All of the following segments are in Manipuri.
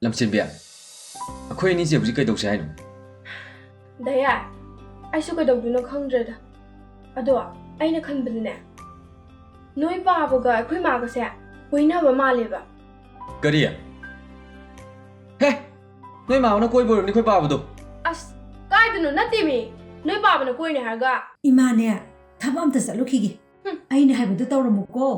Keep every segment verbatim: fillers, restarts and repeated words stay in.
ꯂꯝꯆꯦꯟꯕꯤ, ꯑꯩꯈꯣꯏ ꯑꯅꯤꯁꯦ ꯍꯧꯖꯤꯛ ꯀꯩꯗꯧꯁꯦ ꯍꯥꯏꯅꯣ? ꯗꯌꯥ, ꯑꯩꯁꯨ ꯀꯩꯗꯧꯗꯣꯏꯅꯣ ꯈꯪꯗ꯭ꯔꯦꯗ꯫ ꯑꯗꯣ ꯑꯩꯅ ꯈꯟꯕꯗꯅꯦ, ꯅꯣꯏ ꯄꯥꯕꯒ ꯑꯩꯈꯣꯏ ꯃꯥꯒꯁꯦ ꯀꯣꯏꯅꯕ ꯃꯥꯜꯂꯦꯕ꯫ ꯀꯔꯤ? ꯍꯦ! ꯅꯣꯏ ꯃꯥ ꯍꯣꯏꯅ ꯀꯣꯏꯕ ꯑꯣꯏꯔꯝꯅꯤ ꯑꯩꯈꯣꯏ ꯄꯥꯕꯗꯣ꯫ ꯑꯁ, ꯀꯥꯏꯗꯅꯣ ꯅꯠꯇꯦꯃꯤ꯫ ꯅꯣꯏ ꯄꯥꯕꯅ ꯀꯣꯏꯅꯦ ꯍꯥꯏꯔꯒ꯫ ꯏꯃꯥꯅꯦ, ꯊꯕꯛ ꯑꯝꯇ ꯆꯠꯂꯨꯈꯤꯒꯦ꯫ ꯍꯨꯝ꯫ ꯑꯩꯅ ꯍꯥꯏꯕꯗꯨ ꯇꯧꯔꯝꯃꯨꯀꯣ꯫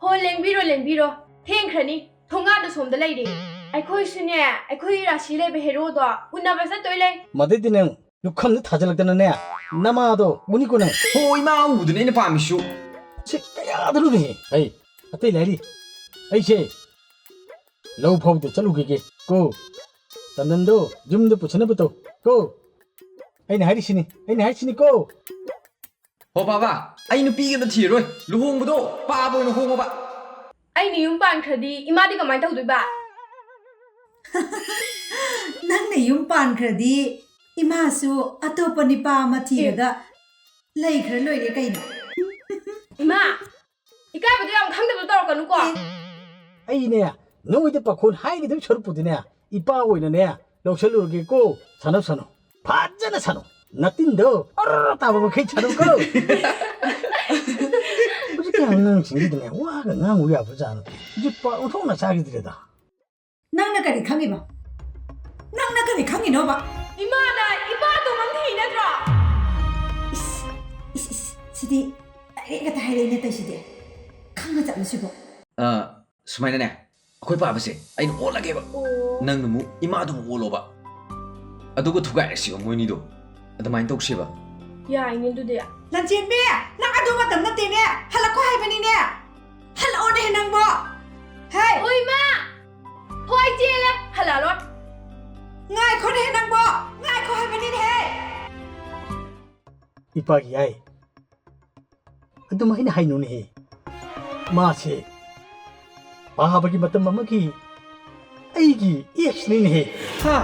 ꯍꯣ, ꯂꯦꯡꯕꯤꯔꯣ, ꯂꯦꯡꯕꯤꯔꯣ꯫ ꯊꯦꯡꯈ꯭ꯔꯅꯤ꯫ ꯊꯣꯡꯒꯥꯟꯗ ꯁꯣꯝꯗ ꯂꯩꯔꯦ꯫ ꯑꯩꯈꯣꯏꯁꯨꯅꯦ, ꯑꯩꯈꯣꯏ ꯔꯥꯁꯤ ꯂꯩꯕ ꯍꯦꯔꯣꯗꯣ ꯎꯅꯕ ꯆꯠꯇꯣꯏ ꯂꯩ꯫ ꯃꯗꯩꯗꯤ ꯅꯪ ꯂꯨꯈꯝꯗ ꯊꯥꯖꯤꯜꯂꯛꯇꯅꯅꯦ, ꯅꯃꯥꯗꯣ ꯎꯅꯤꯀꯣ ꯅꯪ꯫ ꯍꯣ, ꯏꯃꯥ ꯎꯕꯗꯨꯅꯦ ꯑꯩꯅ ꯄꯥꯝꯃꯤꯁꯨ꯫ ꯁꯤ ꯀꯌꯥꯗꯅꯣꯅꯦꯍꯦ? ꯑꯩ ꯑꯇꯩ ꯂꯥꯏꯔꯤ꯫ ꯑꯩꯁꯦ ꯂꯧ ꯐꯥꯎꯗ ꯆꯠꯂꯨꯈꯤꯒꯦ ꯀꯣ꯫ ꯇꯟꯗꯟꯗꯣ ꯌꯨꯝꯗ ꯄꯨꯁꯟꯅꯕ ꯇꯧ ꯀꯣ꯫ ꯑꯩꯅ ꯍꯥꯏꯔꯤꯁꯤꯅꯤ, ꯑꯩꯅ ꯍꯥꯏꯔꯤꯁꯤꯅꯤ ꯀꯣ꯫ ꯍꯣ ꯄꯥꯕ, ꯑꯩ ꯅꯨꯄꯤꯒ ꯑꯝꯇ ꯊꯤꯔꯔꯣꯏ꯫ ꯂꯨꯍꯣꯡꯕꯗꯣ ꯄꯥꯕ ꯑꯣꯏꯅ ꯍꯣꯡꯉꯣꯕ꯫ ꯑꯩꯅ ꯌꯨꯝ ꯄꯥꯟꯈ꯭ꯔꯗꯤ ꯏꯃꯥꯗꯤ ꯀꯃꯥꯏꯅ ꯇꯧꯗꯣꯏꯕ? ꯅꯪꯅ ꯌꯨꯝ ꯄꯥꯟꯈ꯭ꯔꯗꯤ ꯏꯃꯥꯁꯨ ꯑꯇꯣꯞꯄ ꯅꯨꯄꯥ ꯑꯃ ꯊꯤꯔꯒ ꯂꯩꯈ꯭ꯔ ꯂꯣꯏꯔꯦ ꯀꯩꯅꯣ꯫ ꯏꯃꯥ, ꯏꯀꯥꯏꯕꯗꯣ ꯌꯥꯝ ꯈꯪꯗꯕꯗꯣ ꯇꯧꯔꯛꯀꯅꯨꯀꯣ꯫ ꯑꯩꯅꯦ, ꯅꯣꯏꯗ ꯄꯥꯈꯣꯟ ꯍꯥꯏꯒꯗꯕ ꯁꯔꯨꯛꯄꯨꯗꯤꯅꯦ, ꯏꯄꯥ ꯑꯣꯏꯅꯅꯦ, ꯂꯧꯁꯜꯂꯨꯔꯒꯦꯀꯣ꯫ ꯁꯥꯟꯅꯧ, ꯁꯥꯟꯅꯧ꯫ ꯐꯖꯅ ꯁꯥꯟꯅꯧ꯫ ꯅꯇꯤꯟꯗꯣ ꯑꯔ ꯇꯥꯕ ꯃꯈꯩ ꯁꯥꯟꯅꯧꯀꯣ꯫ ꯍꯧꯖꯤꯛꯀꯤ ꯑꯉꯥꯡꯁꯤꯡꯁꯤꯗꯅꯦ, ꯋꯥꯒ ꯉꯥꯡꯉꯨ ꯌꯥꯕ ꯖꯥꯠ ꯅꯠꯇꯦ꯫ ꯌꯨꯠꯄ ꯑꯣꯟꯊꯣꯛꯅ ꯆꯥꯈꯤꯗ꯭ꯔꯦꯗ꯫ ꯅꯪꯅ ꯀꯔꯤ ꯈꯪꯉꯤꯕ? ꯅꯪꯅ ꯀꯔꯤ ꯈꯪꯉꯤꯅꯣꯕ? ꯏꯃꯥꯅ ꯏꯄꯥꯗꯣ ꯃꯪꯊꯤ ꯅꯠꯇ꯭ꯔꯣ? ꯏꯁ, ꯏꯁ, ꯏꯁ, ꯁꯤꯗꯤ ꯗꯥꯏꯔꯦꯛ ꯍꯦꯛꯇ ꯍꯥꯏꯔꯛꯏꯅꯦ ꯇꯧꯏꯁꯤꯗꯤ꯫ ꯈꯪꯉ ꯆꯠꯂꯨ ꯁꯤꯕꯣ꯫ ꯑ, ꯁꯨꯃꯥꯏꯅꯅꯦ, ꯑꯩꯈꯣꯏ ꯄꯥꯕꯁꯦ ꯑꯩꯅ ꯑꯣꯠꯂꯒꯦꯕ꯫ ꯑꯣ꯫ ꯅꯪꯅ ꯑꯃꯨꯛ ꯏꯃꯥꯗꯨ ꯑꯃꯨꯛ ꯑꯣꯠꯂꯣꯕ꯫ ꯑꯗꯨꯒ ꯊꯨꯒꯥꯏꯔꯁꯤꯕ ꯃꯣꯏꯅꯤꯗꯣ꯫ ꯑꯗꯨꯃꯥꯏꯅ ꯇꯧꯁꯦꯕ꯫ ꯌꯥꯏꯅꯦ ꯑꯗꯨꯗꯤ꯫ ꯂꯟꯆꯦꯟꯕꯤ, ꯅꯪ ꯑꯗꯨ ꯃꯇꯝ ꯅꯠꯇꯦꯅꯦ꯫ ꯍꯜꯂꯛꯈꯣ ꯍꯥꯏꯕꯅꯤꯅꯦ꯫ ꯍꯜꯂꯛꯑꯣꯅꯦ ꯅꯪꯕꯣ꯫ ꯍꯦ! ꯍꯣꯏ, ꯏꯃꯥ! ꯍꯣꯏ, ꯆꯦꯜꯂꯦ꯫ ꯍꯜꯂꯛꯑꯔꯣꯏ꯫ ꯉꯥꯏꯈꯣꯅꯦ ꯅꯪꯕꯣ꯫ ꯉꯥꯏꯈꯣ ꯍꯥꯏꯕꯅꯤꯅꯦꯍꯦ꯫ ꯏꯄꯥꯒꯤ ꯌꯥꯏ꯫ ꯑꯗꯨꯃꯥꯏꯅ ꯍꯥꯏꯅꯨꯅꯦꯍꯦ꯫ ꯃꯥꯁꯦ ꯄꯥꯕꯒꯤ ꯃꯇꯝ ꯑꯃꯒꯤ ꯑꯩꯒꯤ ꯑꯦꯛꯁꯅꯤꯅꯦꯍꯦ꯫ ꯍꯥ?